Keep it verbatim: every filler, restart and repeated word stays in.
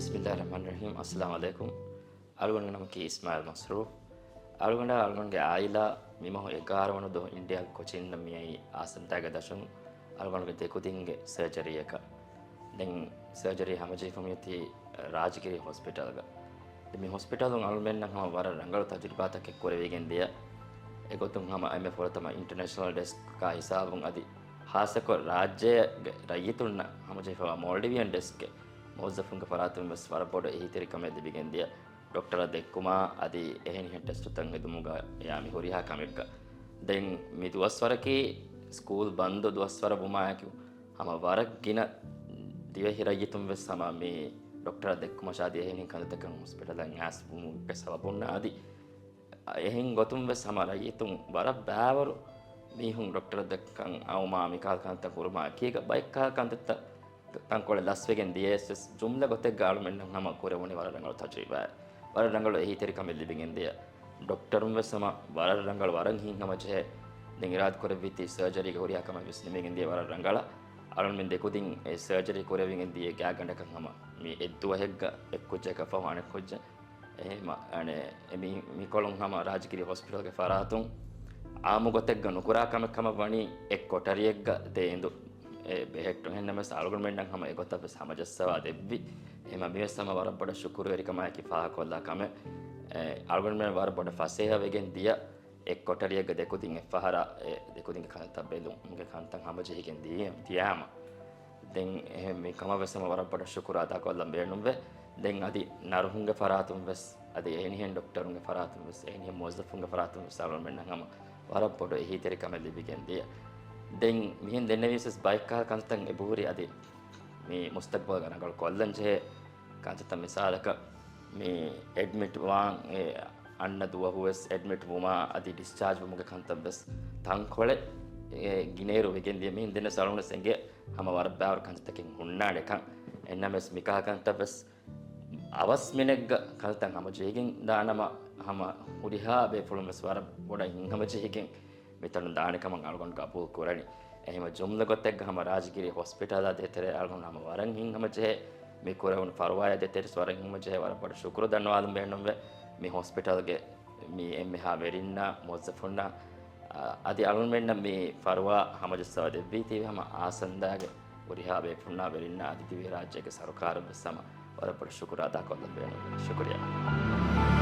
ބިސްމިއްލާހި ރަޙްމާނި ރަޙީމް. އައްސަލާމު ޢަލައިކުމް. އަޅުގަނޑުގެ ނަމަކީ އިސްމާޢީލް މަސްރޫފް. އަޅުގަނޑާ އަޅުގަނޑުގެ ޢާއިލާ މިމަހު އެގާރަ ވަނަ ދުވަހު އިންޑިއާގެ ކޮޗިންއަށް މިއައީ އާސަންތާގެ ދަށުން އަޅުގަނޑުގެ ދެކުދިންގެ ސަރޖަރީއަކަށް. ދެން ސަރޖަރީ ހަމަޖެހިފަ މިއޮތީ ރާޖަގިރީ ހޮސްޕިޓަލްގަ. ދެން މި ހޮސްޕިޓަލުން އަޅުމެންނަށް ހަމަ ވަރަށް ރަނގަޅު ތަޖުރިބާތަކެއް ކުރެވިގެން ދިޔަ. އެގޮތުން ހަމަ އެންމެ ފުރަތަމަ އިންޓަރނޭޝަނަލް ޑެސްކާ ހިސާބުން އަދި ހާއްސަކޮށް ރާއްޖޭގެ ރައްޔިތުންނަށް ހަމަޖެހިފަވާ މޯލްޑިވިއަން ޑެސްކްގެ މުވައްޒަފުންގެ ފަރާތުން ވެސް ވަރަށް ބޮޑު އެހީތެރިކަމެއް ލިބިގެން ދިޔަ. ޑޮކްޓަރަށް ދެއްކުމާ އަދި އެހެނިހެން ޓެސްޓުތައް ހެދުމުގަ ޔާ މި ހުރިހާ ކަމެއްގަ. ދެން މި ދުވަސްވަރަކީ ސްކޫލް ބަންދު ދުވަސްވަރަށް ވުމާއެކު، ހަމަ ވަރަށް ގިނަ ދިވެހި ރައްޔިތުން ވެސް ހަމަ މި ޑޮކްޓަރަށް ދެއްކުމަށާ އަދި އެހެނިހެން ކަންތައްތަކަށް ހޮސްޕިޓަލަށް އައިސް ވުމުގެ ސަބަބުން އަދި އެހެން ގޮތުން ވެސް ހަމަ ރައްޔިތުން ވަރަށް ބައިވަރު މީހުން ޑޮކްޓަރަށް ދައްކަން އައުމާ މިކަހަލަ ކަންތައް ކުރުމާ އެކީގަ ބައެއްކަހަލަ ކަންތައްތައް ތަންކޮޅެއް ލަސްވެގެން ދިޔަޔަސް ވެސް ޖުމްލަ ގޮތެއްގަ އަޅުމެންނަށް ހަމަ ކުރެވުނީ ވަރަށް ރަނގަޅު ތަޖުރިބާއެއް. ވަރަށް ރަނގަޅު އެހީތެރިކަމެއް ލިބިގެން ދިޔަ. ޑޮކްޓަރުން ވެސް ހަމަ ވަރަށް ރަނގަޅު ވަރަށް ހިތްހަމަޖެހޭ ދެން އިރާދަކުރެއްވީތީ ސަރޖަރީގެ ހުރިހާ ކަމެއް ވެސް ނިމިގެން ދިޔަ ވަރަށް ރަނގަޅަށް. އަޅުމެން ދެކުދިން އެ ސަރޖަރީ ކުރެވިގެން ދިޔަ ގާތްގަނޑަކަށް ހަމަ މި އެއްދުވަހެއްގަ އެއްކުއްޖަކަށް ފަހު އަނެއްކުއްޖެއް އެހެން އަނެއް އެ މި-، މިކޮޅުން ހަމަ ރާޖަގިރީ ހޮސްޕިޓަލްގެ ފަރާތުން އާއްމު ގޮތެއްގަ ނުކުރާ ކަމެއް ކަމަށް ވަނީ އެއް ކޮޓަރިއެއްގަ ދެ އެނދު އެ ބެހެއްޓުން. އެހެންނަމަވެސް އަޅުގަނޑުމެންނަށް ހަމަ އެގޮތަށް ވެސް ހަމަޖައްސަވާ ދެއްވި. އެހެން މިވެސް ހަމަ ވަރަށް ބޮޑަށް ޝުކުރުވެރިކަމާއެކީ ފާހަގަކޮށްލާ ކަމެއް. އެ، އަޅުގަނޑުމެން ވަރަށް ބޮޑަށް ފަސޭހަވެގެން ދިޔަ އެއް ކޮޓަރިއެއްގަ ދެކުދިން އެއްފަހަރާ އެ ދެކުދިންގެ ކަންތައް ބެލުމުގެ ކަންތައް ހަމަޖެހިގެން ދިޔަ-، ދިޔާމަ. ދެން އެހެން މި ކަމަށް ވެސް ހަމަ ވަރަށް ބޮޑަށް ޝުކުރު އަދާކޮށްލަން ބޭނުންވޭ. ދެން އަދި ނަރުހުންގެ ފަރާތުން ވެސް، އަދި އެހެނިހެން ޑޮކްޓަރުންގެ ފަރާތުން ވެސް، އެހެނިހެން މުވައްޒަފުންގެ ފަރާތުން ވެސް އަޅުގަނޑުމެންނަށް ހަމަ ވަރަށް ބޮޑު އެހީތެރިކަމެއް ލިބިގެން ދިޔަ. ދެން މިހެން ދެންނެވިޔަސް ވެސް ބައެއްކަހަލަ ކަންތައް އެބަހުރި އަދި މި މުސްތަގްބަލްގަ ރަނގަޅު ކޮށްލަން ޖެހޭ ކަންތައްތައް މިސާލަކަށް މި އެޑްމިޓް ވާން އެ އަންނަ ދުވަހު ވެސް އެޑްމިޓް ވުމާ އަދި ޑިސްޗާޖް ވުމުގެ ކަންތައް ވެސް ތަންކޮޅެއް އެ ގިނައިރު ވެގެން ދިޔަ. މިހެން ދެންނެވިޔަސް އަޅުގަނޑު އެނގޭ ހަމަ ވަރަށް ބައިވަރު ކަންތައްތަކެއް ހުންނާނެކަން. އެހެންނަމަވެސް މިކަހަލަ ކަންތައް ވެސް އަވަސް މިނެއްގަ ކަންތައް ހަމަޖެހިގެން ދާނަމަ، ހަމަ ހުރިހާ ބޭފުޅުން ވެސް ވަރަށް ބޮޑަށް ހިތްހަމަޖެހިގެން މިތަނުން ދާނެ ކަމަށް އަޅުގަނޑު ގަބޫލު ކުރަނީ. އެހެންވެ ޖުމްލަ ގޮތެއްގަ ހަމަ ރާޖަގިރީ ހޮސްޕިޓަލާ ދޭތެރޭ އަޅުގަނޑު ހަމަ ވަރަށް ހިތްހަމަޖެހޭ މި ކުރެވުނު ފަރުވާޔާ ދޭތެރޭ ވެސް ވަރަށް ހިތްހަމަޖެހޭ ވަރަށް ބޮޑަށް ޝުކުރު ދަންނަވާލަން ބޭނުންވޭ. މި ހޮސްޕިޓަލްގެ މި އެންމެހާ ވެރިންނާ، މުވައްޒަފުންނާ، އަ، އަދި އަޅުގަނޑުމެންނަށް މި ފަރުވާ ހަމަޖައްސަވާ ދެއްވީތީވެ ހަމަ އާސަންދާގެ ހުރިހާ ބޭފުންނާ ވެރިންނާ އަދި ދިވެހިރާއްޖޭގެ ސަރުކާރަށް ވެސް ހަމަ ވަރަށް ބޮޑަށް ޝުކުރު އަދާކޮށްލަން ބޭނުންވޭ. ޝުކުރިއްޔާ.